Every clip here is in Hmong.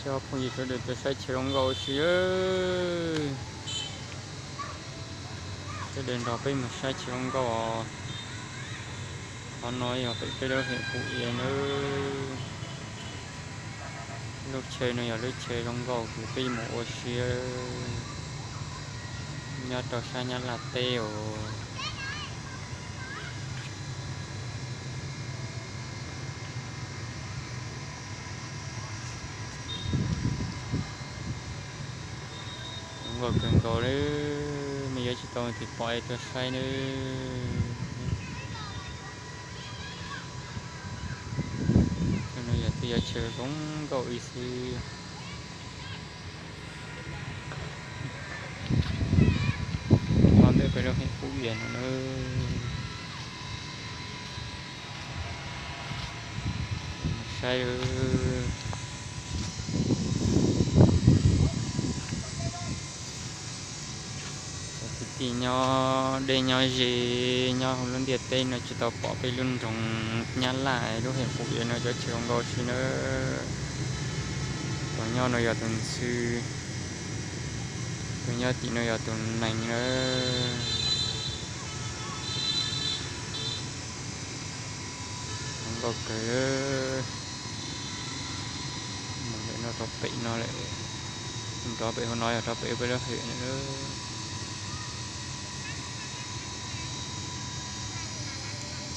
Cov phooj ywg sawv daws tuaj saib chaw zoo nkauj ua si. Sawv daws nrog peb mus saib chaw zoo nkauj os. Qhov no yog pem peb lub hem Phu Iav nawb. Lub chaw no yog lub chaw zoo nkauj kws peb mus ua si nyob rau sab Nyab Laj teb os. Zoo nkauj kawg nkaus li, nej yuav tsis tau mus tim pom es tuaj saib nawb. Cov no yog tej yam chaw zoo nkauj ib xwb. Nyob ntawm peb lub hem Phu Iav no nawb. Saib cov kwv tij nyob deb nyob ze nyob hauv lub ntiaj teb no tsis tau pom peb lub nroog Nyab Laj lub hem Phu Iav no cov chaw zoo nkauj ua si nawb. Tus nyob no yog tus ntxhw, tus nyob tim no yog tus nees nawb. Zoo nkauj kawg. Mus ntawm no rau pem no lawm, nrov pem hauv no yog rau pem peb lub hem.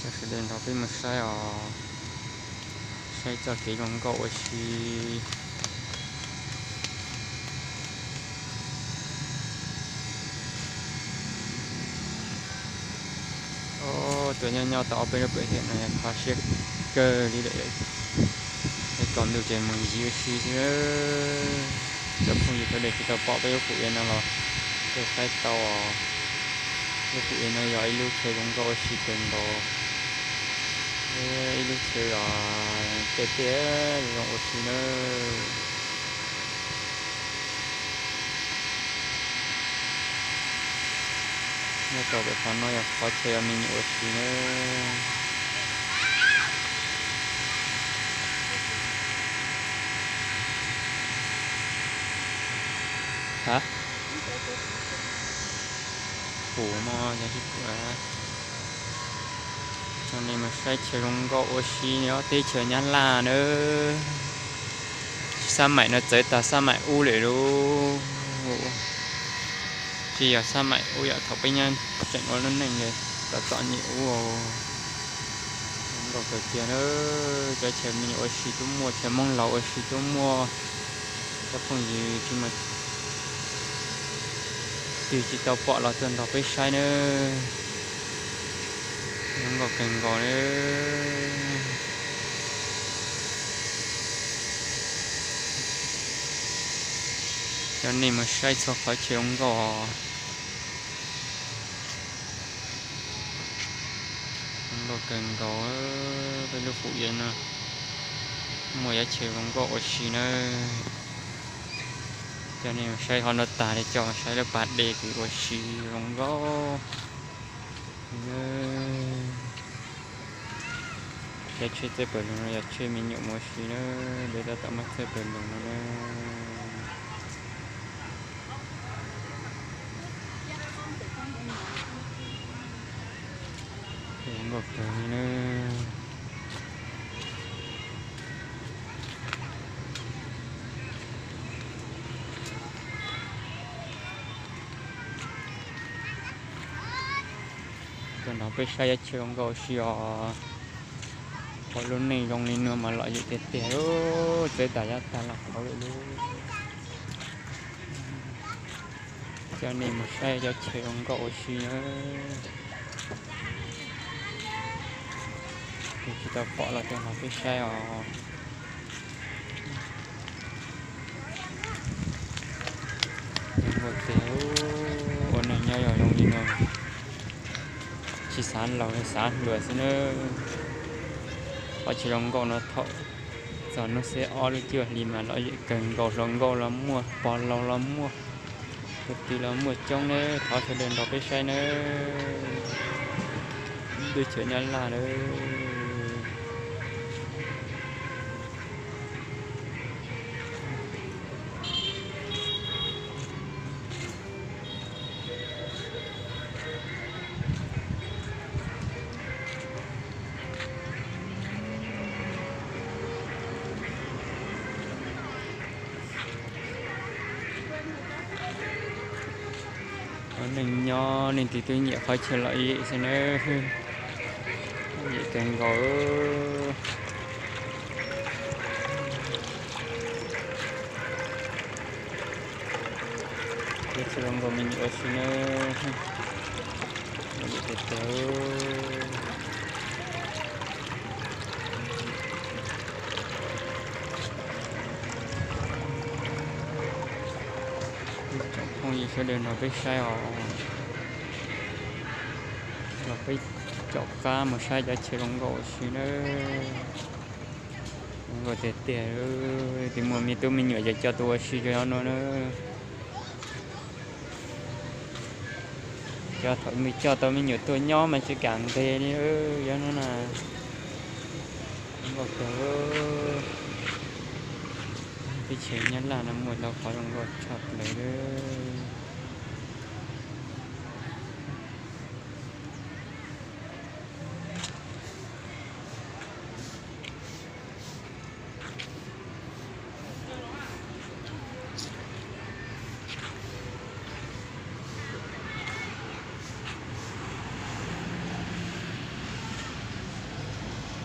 Cov sawv daws nrog peb mus saib os, saib txoj kev zoo nkauj ua si. Tuaj nyob nyob tau ob peb lub pem thiab no kho siab kawg li lawm. Es tsaus ntuj ces mus ncig ua si xwb. Cov phooj ywg sawv daws tsis tau pom peb lub Phu Iav no los tuaj saib tau os. Lub Phu Iav no yog ib lub chaw zoo nkauj ua si kawg nkaus, ib lub chaw uas tej tej zoo ua si nawb. Nyob rau pem qhov no yog qhov chaw uas me nyuam ua si nawb. Ha, pum mog, yog tsis pum, coj nej mus saib chaw zoo nkauj ua si nyob teb chaws Nyab Laj nawb. Xab maim no txawv tag xab maim ub lawm lauj. Tsis yog xab maim ub yom, thaum peb nyob tseem ua lub neej tom txom nyem ub. Zoo nkauj kawg kiag nawb, cov chaw me nyuam ua si tub muaj, chaw Hmoob laus ua si tub muaj. Cov phooj ywg tsis muaj twg tsis tau pom los tuaj nrog peb saib nawb. Zoo nkauj kawg nkaus nawb. Coj nej mus saib txhua qhov chaw zoo nkauj. Zoo nkauj kawg nkaus, peb lub Phu Iav no muaj cov chaw zoo nkauj ua si nawb. Coj nej mus saib qhov no tag li coj saib lub pas dej kws ua si zoo nkauj. Cov tsheb txawj pawg loog no yog tsheb me nyuam mus ua si nawb, peb tab tom muab txawj pawg loog no nawb. Zoo nkauj kawg li nawb. Tuaj nrog peb saib cov chaw zoo nkauj ua si os. Ua lub neej zoo li no mas lom zem tiag tiag lauj, txawv tag yav tag los qauv lawm lauj. Coj nej mus saib cov chaw zoo nkauj ua si nawb. Tus tsis tau pom los tuaj nrog peb saib os. Zoo nkauj tiag, ua neej nyob yog zoo li no, tsis xav laus xav hluas xwb nawb. Qhov chaw zoo nkauj no thaum txog hnub xiab ob lub cuaj hli mas lom zem kawg nkaus, hluas nkauj los muaj, pog laus los muaj, tus twg los muaj coob nawb. Thov sawv daws nrog peb saib nawb. Teb chaws Nyab Laj nawb. Neeg nyob neeg twg twb nyiam qhov chaw lom zem xwb nawb. Lom zem kawg nkaus. Txhua zoo nkaus me nyuam ua si nawb. Lom zem tiag tiag. Tsoom phooj ywg sawv daws nrog peb saib os. Nrog peb caum qab mus saib cov chaw zoo nkauj ua si nawb. Zoo nkauj tiag tiag. Twb muaj me tub me nyuam ces coj tuaj ua si rau no na. Coj thaum me, coj tau me nyuam tuaj nyob mas tsis kam nqis li. Yog no na, zoo nkauj kawg. Teb chaws Nyab Laj no muaj ntau qhov zoo nkauj tshaj plaws lawm.